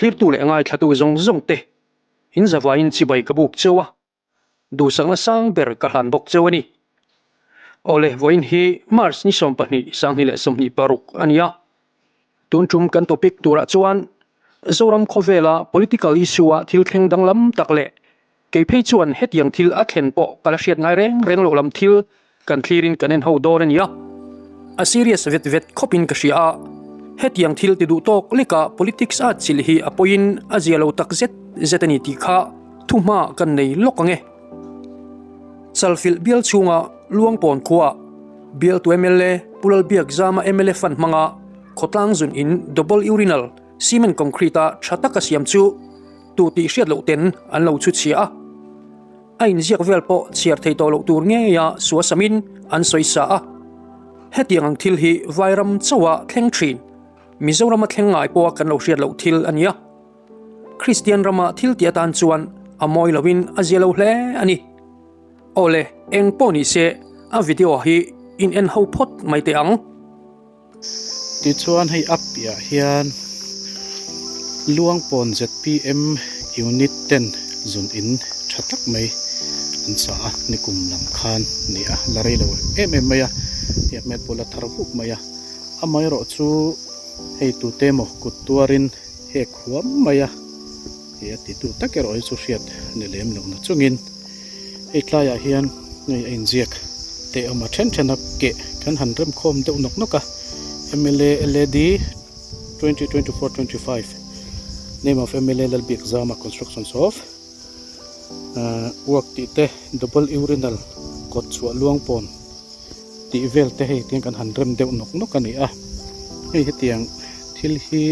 Thlirtu leh ngaithlatu zawng zawng te in zavaiin chibai ka buk cheu a, duhsakna sang ber ka hlan bawk cheu a ni. Awle, vawiin hi March ni 12, 2026 a ni a. Tun tum kan topic turah chuan Zoram khawvela political issue-a thil thleng danglam tak leh Kei phei chuan hetiang thil a thlen pawh ka la hriat ngai reng reng loh lam thil kan thlirin kan en ho dawn a nia. A serious vet vet khawpin ka hria a, hetiang thil ti duh tawk leka politics a chilh hi a pawiin a zia lo tak zet zet a ni tih kha thuhma kan nei lawk ang e. Chalfilh bial chhunga Luangpawn khuaah bialtu mla Pu Lalbiakzama mla fund hmanga khawtlang zun in double urinal cement concrete a tha taka siam chu Tu tih hriat loh ten an lo chhu chhia a, a inziak vel pawh chhiar thei tawh loh tur ngeia suasamin an sawi sa a. Hetiang ang thil hi Vairam chauha thleng thin, Mizorama thleng ngai pawha kan lo hriat loh thil a ni a. Kristian rama thil tih atan chuan a mawi loin a zia lo hle a ni. Awle, eng pawh ni se a video hi in en ho phawt mai teh ang. Tichuan hei a piah hian Luangpawn zpm unit ten zun in tha tak mai an sa a, nikum lam khan ni a la rei lo em em mai a, hei a hmel pawh la thar vuk mai a, amaherawhchu hei tute emaw kut tuarin hek huam mai a, hei a titu tak erawh hi chu hriat ni lem lo na chungin. Hei tlaiah hian hei a inziak teh awm a then then a keh kan han rem khawm deuh nawk nawk a mla lad 2024 25 name of mla Lalbiakzama constructions of work tih te double urinal kawt chhuah luang pawn tih vel te hei tiang kan han rem deuh nawk nawk a ni a hei hetiang thil hi.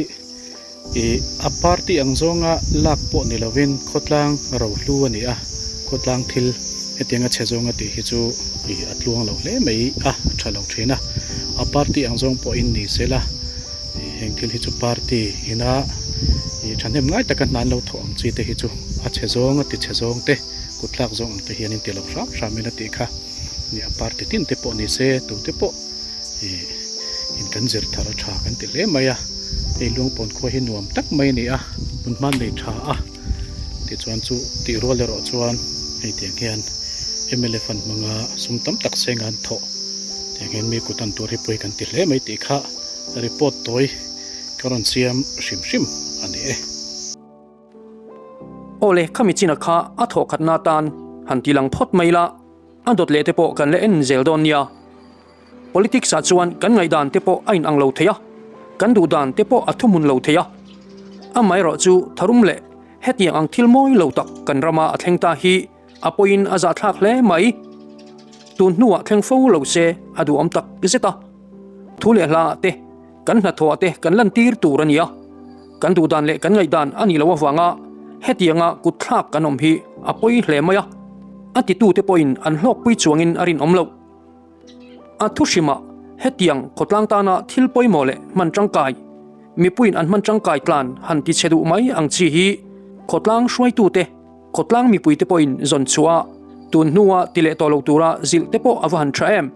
Ih, a party ang zawnga lak pawh ni lovin khawtlang rohlu a ni a, khawtlang thil hetiang a chhe zawnga tih hi chu ih a tluang lo hle mai a, a tha lo thin a. A party ang zawng pawhin ni se la, ih heng thil hi chu party ina ih thahnem ngai taka hna an lo thawh ang chi te hi chu a chhe zawnga ti chhe zawng te, kut tlak zawng ang te hian in ti lo hram hramin a tih kha. Nih a party tin te pawh ni se, tute pawh ih in kan zir thar a tha kan ti hle mai a, hei Luangpawn khua hi nuam tak mai a ni a, hmun hman nei tha a, tichuan chu tih rual erawh chuan hei tiang hian mla fund hmanga sum tam tak seng an thawh tiang hian mi kut an tur hi pawi kan ti hle mai tih kha report tawi ka rawn siam hrim hrim a ni e. Awle, khami china kha a thawhkhatna atan han ti lang phawt mai la, a dawt leh te pawh kan la en zel dawn nia. Politics ah chuan kan ngaihdan te pawh a inang lo thei a, kan duhdan te pawh a thuhmun lo thei a. Amaherawhchu tharum leh hetiang ang thil mawi lo tak kan rama a thleng ta hi A pawhin a zahthlak hle mai. Tun hnuah thleng fo lo se a duhawm tak zet a. Thu leh hlaah te, kan hnathawhah te kan lantir tur a ni a. Kan duhdan leh kan ngaihdan a nih loh avanga hetianga kutthlak kan awm hi a pawi hle mai a. A titute pawhin an hlawkpui chuangin a rinawm loh. A thu hrimah hetiang khawtlang tana thil pawimawh leh hman tangkai, mipuiin an hman tangkai tlan han ti chhe duh mai ang chi hi khawtlang hruaitute, Khawtlang mipuite pawhin zawn chhuah a, tun hnua ti leh tawh lo tura zilh te pawh a va han tha em?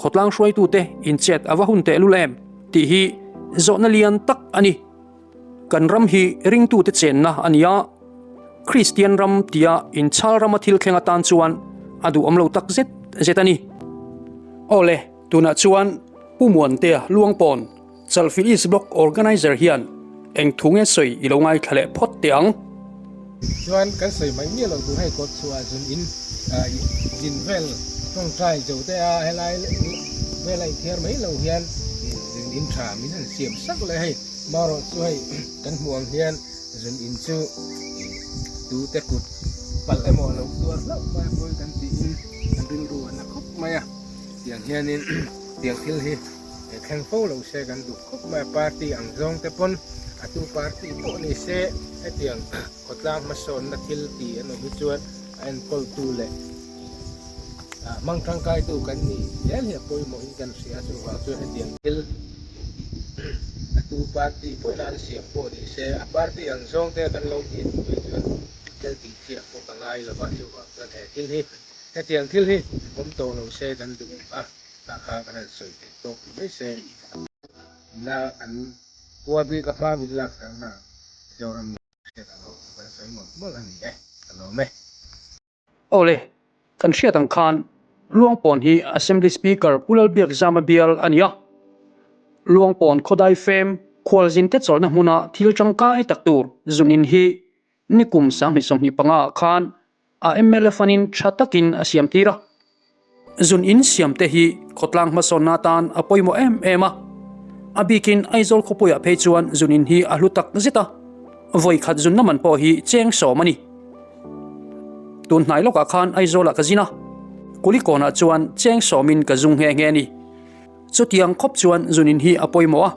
Khawtlang hruaitute inchet a va hun tehlul em? tih hi zawhna lian tak a ni. Kan ram hi ringtute chenna a ni a, Kristian ram tia inchhal rama thil thleng atan chuan a duhawm lo tak zet zet a ni. Awle, tunah chuan Pu Muantea Luangpawn Chalfilh East Block Organizer hian eng thu nge sawi i lo ngaithla leh phawt teh ang. Chuan kan sawi mai miah lo tur hei kawt chhuah zun in zin vel tawngtai zo te a helai vel a inthiar mai lo hian zun in tha min han siam sak leh hei marawh chu hei kan hmuh ang hian zun in chu tu te kut palh emaw lo tuar hlauh mai a pawi kan tiin kan rilru a na khawp mai a tiang hianin tiang thil hi He thleng fo lo se kan duh khawp mai a, party ang zawng te pawn a tu party pawh ni se hetiang khawtlang hmasawnna thil ti an awm hi chuan a enkawltu leh hmang tangkaitu kan ni zel hi a pawimawhin kan hria a, chuvang chuan hetiang thil a tu party pawhin an siam pawh ni se a party ang zawng te kan lo tih duh hi chuan thil tih chiah pawh ka ngai lo va, chuvang chuan he thil hi hetiang thil hi awm tawh lo se kan duh a. Tah kha kan han sawi theih tawk mai se. Na an khua bik a hma min lak sang na. Zoram hriat a lo kan sawi mawlh mawlh a ni e, ka lawm e. Awle, kan hriat ang khan Luangpawn hi Assembly Speaker Pu Lalbiakzama bial a ni a. Luangpawn khawdai fem khualzin te chawlhna hmuna thil tangkai tak tur zunin hi nikum 2025 ah khan a mla fanin tha takin a siam tir a. Zun in siam te hi khawtlang hmasawnna atan a pawimawh em em a. A bikin Aizawl khawpuiah phei chuan zun in hi a hlu tak zet a, vawi khat zunna man pawh hi cheng sawm a ni. Tun hnai lawkah khan Aizawlah ka zin a, Kulikawnah chuan cheng sawmin ka zung nghe nghe a ni. Chutiang khawp chuan zun in hi a pawimawh a.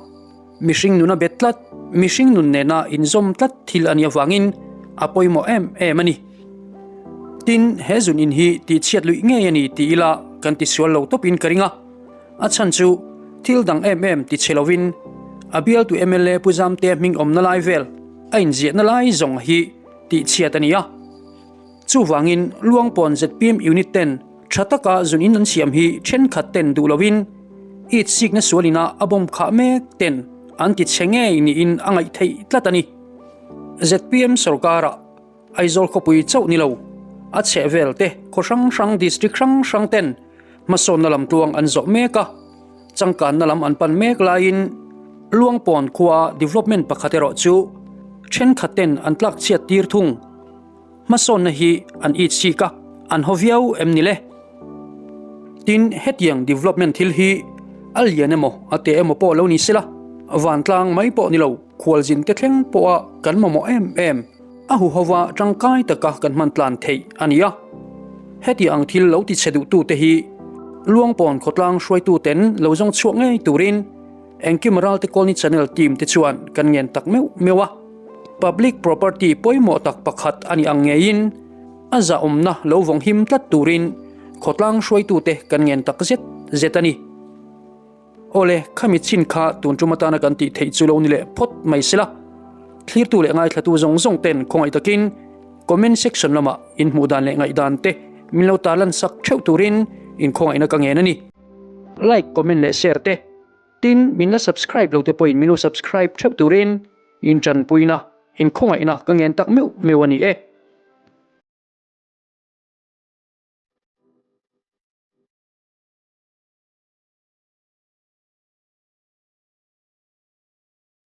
Mihring nuna bet tlat, mihring nun nena inzawm tlat thil a nih avangin a pawimawh em em a ni. Tin, he zun in hi tihchhiat luih ngei a ni ti ila kan tisual lo tawpin ka ring a. A chhan chu thil dang em em ti chhe lovin a bialtu mla Pu Zamtea hming awmna lai vel a inziahna lai zawng hi tihchhiat a ni a. Chuvangin Luangpawn zpm Unit ten tha taka zun in an siam hi thenkhat ten duh lovin it sikna sual ina a bomb khah mek ten an ti chhe ngei niin a ngaih theih tlat a ni. Zpm sorkara Aizawl khawpui chauh ni lo, a chhehvel te khaw hrang hrang district hrang hrang ten hmasawnna lam tluang an zawh mek a, changkanna lam an pan mek laiin Luangpawn khua development pakhat erawh chu thenkhat ten an tlak chhiat tir thung. Hmasawnna hi an it sik a, an haw viau em ni le? Tin, hetiang development thil hi a lian emaw a te emaw pawh lo ni sela, vantlang mai pawh ni lo, khualzin te thleng pawha kan mamawh em em, a huhova tangkai taka kan hman tlan theih a ni a. Heti ang thil lo ti chhe duhtute hi Luangpawn khawtlang hruaituten lo zawng chhuak ngei turin Engkim Ralte Colony Channel team te chuan kan ngen tak meuh meuh a. Public property pawimawh tak pakhat a nih ang ngeiin a zahawmna lo vawng him tlat turin khawtlang hruaitute kan ngen tak zet zet a ni. Awle, khami chin kha tun tum atana kan tih theih chu lo ni leh phawt mai sela. Thlirtu leh ngaithlatu zawng zawng ten khawngaih takin comment section lamah inhmuh dan leh ngaihdan te min lo tarlan sak theuh turin inkhawngaihna ka ngen a ni. Like, comment leh share te. Tin, min la subscribe lo te pawhin min lo subscribe theuh turin in tanpuina, in khawngaihna ka ngen tak meuh meuh a ni e.